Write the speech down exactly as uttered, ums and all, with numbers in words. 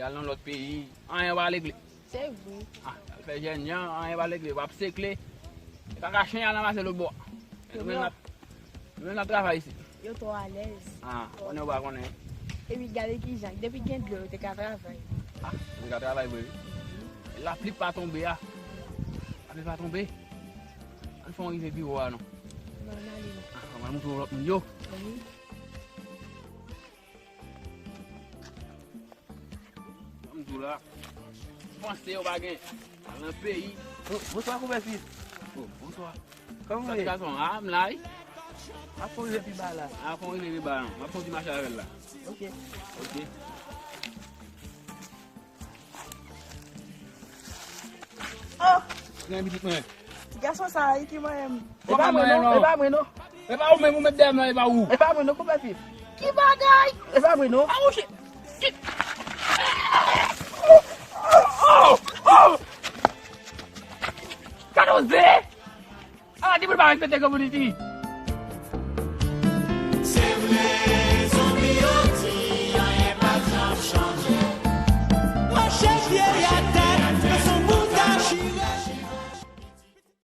Al nan lòt peyi, anyen pa regle. Se vre. Ah, al fè jènjan, anyen pa regle. W ap sekle. Kaka chen al ranmase lòt bò. Nou menm n ap, nou menm n ap travay isit. Yo twò alèz. Ah, konnen w pa konnen. Epi gade kijan, depi gen dlo, yo te ka travay. Ah, yo te ka travay vre, wi. Lapli pa tonbe a. Lapli pa tonbe. Ann fè yon rive biwo a, non. Non, n ale. Ah, mwen montre w lòt moun yo. Wi. Kòm di w la, panse yo pa gen nan peyi. Oh, bonswa, konpè Fif. Oh, bonswa. Kòman w ye? Sa ti gason, ah, m la, wi. M ap fon rive pi ba la. Ah, fon rive pi ba, non. M ap fon ti mache avè l la. Ok. Ok. Oh! Gen pitit mwen. Ti gason sa a, ki manyen m. E pa mwen non, e pa mwen non. E pa ou menm, ou met dèyè m nan, e pa ou. E pa mwen non, konpè Fif. Ki bagay? E pa mwen non. Ah, oh, shit. Shit. Oh, oh, oh. Katòze! Ah, di pou l pa respekte kominiti.